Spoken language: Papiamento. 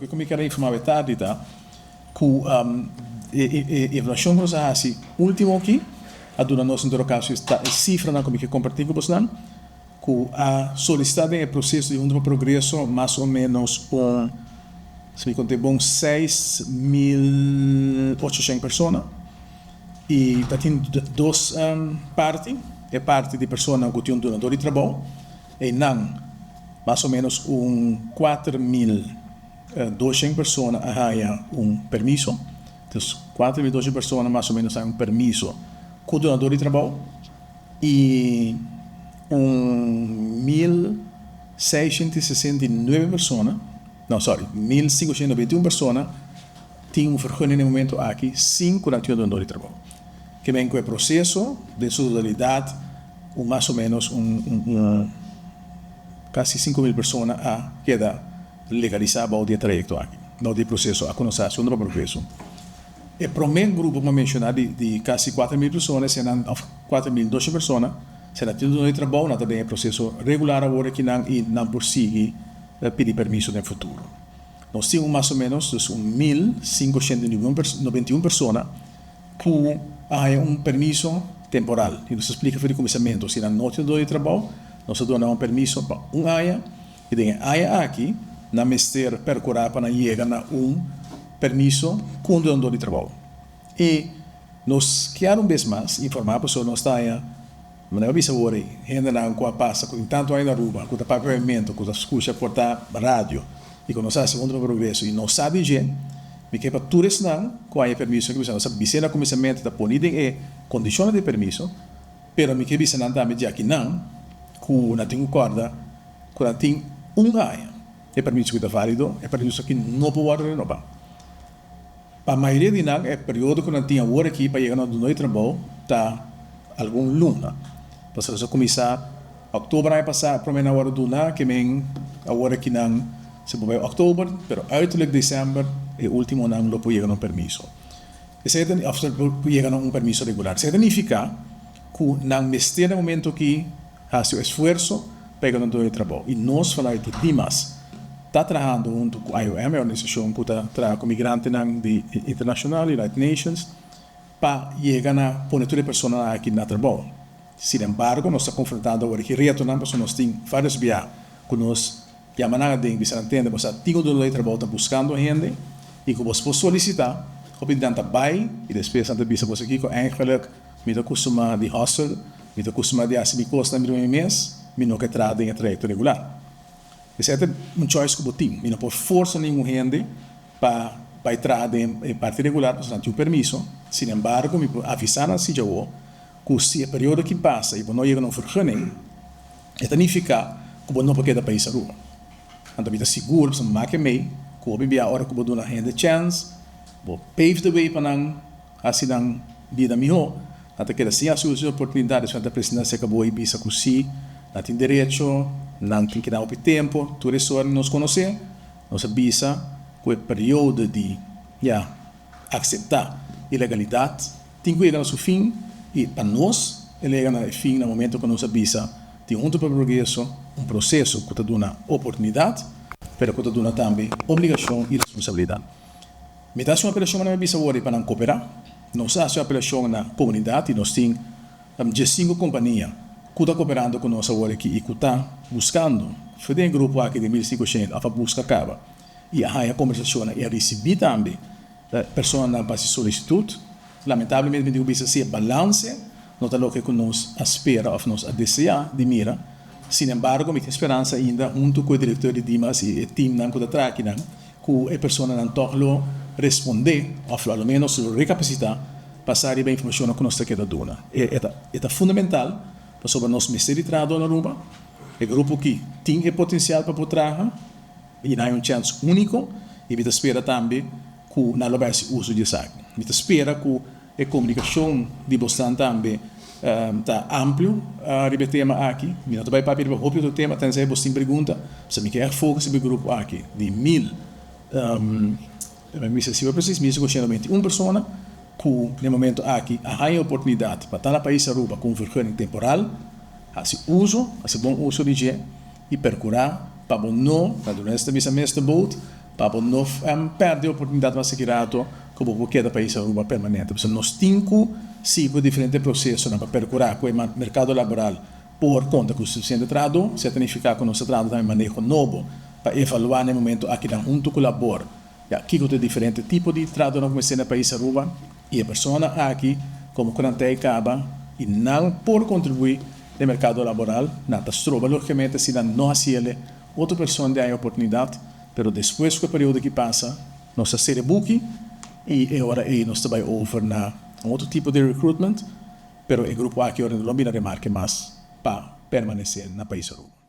Loke ku mi ker a informá bo e tardi ta ku e evaluashon ku nos a hasi último aki a duna nos en todo kaso e sifranan ku mi ke kompartí ku bosnan ku a solisitá den e proseso di Hunto pa Progreso mas o ménos un, si mi konté bon, 6800 persona i ta tin dos parti, e parti di personanan ku tin un dunadó di trabou, einan mas o ménos un 4200 persona a haña un permiso, dus 4200 persona mas o ménos a haña un permiso ku dunadó di trabou. I un 1669 persona, no sorry, 1591 persona tin un vergunning na e momento aki sin ku nan tin un dunadó di trabou. Ke men ku e proseso den su totalidat un mas o menos un un kasi 5000 persona a keda legalisá bou di e trayekto aki, bou di e proseso a ku nos a hasi unda pa progreso. E promé grupo ku mi a menshoná di di kasi 4000 persona eseinan òf 4200 persona eseinan tin duna di trabou, nan ta den e proseso regular awor akinan i nan por sigui pidi permiso den futuro. Nos tin un mas o ménos dus un 1591 persona ku a haña un permiso temporal i nos a splika for di kuminsamentu si nan no tin duna di trabou nos a duna nan un permiso pa un aña. I den e aña aki nan mester percura pa nan yega na un permiso cu un dunador di trabou. I nos kier un bes mas informa pasobra nos ta haña, manera mi a bisa awor ei, hendenan cu a pasa cu tin tanto aña na Aruba, cu ta papia papiamento, cu ta scucha por ta radio i cu nos a haci hunto pa progreso i no sa di dje. Mi ke pa tur esnan cu haña e permiso aki, nos a bis'e na cuminsamentu ta poni den e condicionnan di e permiso, pero mi ke bisa nan tambe dje akinan cu nan tin cu corda Ku nan tin un aña e permiso ku ta válido, e permiso aki no por wòrdu renobá. Pa mayoria di nan e periodo ku nan tin awor aki pa yega na un dunó di trabou ta algun luna. Pasobra nos a kuminsá òktober aña pasá e promé nan a wòrdu duna ke men awor aki nan se por bai òktober pero uiterlijk desèmber e últimonan lo por yega na un permiso. Esei ta òf por yega na un permiso regular. Esei ta nifiká ku nan mester na e momento aki Hasi un esfuerso pa e ganador di trabou. I nos vanuit di Dimas ta trahando huntu ku IOM, e organisashon ku ta traha ku migrantenan di internashonal, United Nations, pa yega na pone tur e personanan aki na trabou. Sinembargo, nos ta konfrontando awor ki retonan pasobra nos tin vários bia ku nos yama nan aden bisa nan tende bo sa tin un dunador di trabou ta buskando hende i ku bos por solisitá, hopi di nan ta bai i despues nan ta bisa bo sa kiko eigenlijk Mi ta kustumá di hustle, mi ta kustumá di hasi mi kosnan riba mi mes, mi no ke traha den e trayekto regular. Esei ta un choice ku bo tin. Mi no por forsa ningun hende pa bai traha den e parti regular pasobra nan tin un permiso. Sin embargo, mi por avisá nan si djawo ku si e periodo ki pasa i bo no yega na un vergunning, e ta nifiká ku bo no por keda pais Aruba. Anto mi ta sigur, pasobra mi make mei, ku hopi bia ora ku bo duna hende chèns, bo pave the way pa nan, Hasi nan bida mihó. Nan ta keda sin hasi uso di oportunidat. Esnan ta presentá serka bo i bisa ku sí, nan tin derecho, nan tin keda hopi tempu. Tur e sor nos konosé. Nos a bisa ku e periodo di, ya, akseptá ilegalidat tin ku yega na su fin i pa nos el a yega na e fin na momento ku nos a bisa tin Hunto pa Progreso un proseso ku ta duna oportunidat, pero ku ta duna tambe obligashon i responsabilidat. Mi ta hasi un apelashon manera mi a bisa wor pa nan koperá. Nos a hasi un apelashon na komunidat i nos tin 15 kompania ku ta koperando ku nos awor aki i ku ta buskando for den e grupo aki di 1500 òf a buska kaba i a haña kombersashonnan i a risibí tambe personanan pa hasi solisitut. Lamentablemente mi tin ku bisa si e balanse no ta loke ku nos a spera òf nos a deseá di mira. Sinembargo mi tin speransa ainda huntu ku e direktor di Dimas i e timnan ku ta traha akinan ku e personanan tòg lo respondé òf lo aloménos lo rekapasitá basá riba e informashonnan ku nos ta keda duna. E ta e ta fundamental pasobra nos mester di trahadó na Aruba. E grupo ki tin e potensial pa por traha i nan hay un chèns úniko i mi ta spera tambe ku nan lo bai hasi uso di esaki. Mi ta spera ku E komunikashon di bosnan tambe ta amplio riba e tema aki. Mi no ta bai papia riba hopi otro tema, tensei bos tin pregunta. Pasobra mi ke ègt focus riba e grupo aki di mil, mi bisa si presis, 1521 persona ku na e momento aki a haña e oportunidat pa ta na pais Aruba ku un vergunning temporal, hasi uso, hasi bon uso di dje i perkurá pa bo no, na Dunes ta bisa mester boot. Pa bo no perde oportunidad mas aki rato cu bo por keda pais Aruba permanente. Pasobra nos tin cu sigui diferente procesonan pa percura cu e mercado laboral por conta cu suficiente trahador. Esey ta nifica cu nos ta trahando tambe maneho nobo pa evalua na e momento akinan hunto cu labor, ya, kico ta e diferente tipo di trahadornan cu mester na pais Aruba y e persona aki como cu nan ta e caba y nan por contribui den mercado laboral, nan ta stroba logicamente si nan no haciele otro persona di haya oportunidad. Pero despues cu e periodo aki pasa, nos ta cera e buki y e ora ey nos ta bay over na un otro tipo di recruitment, pero e grupo aki ora no lo bira remarke mas pa permanece na pais Aruba.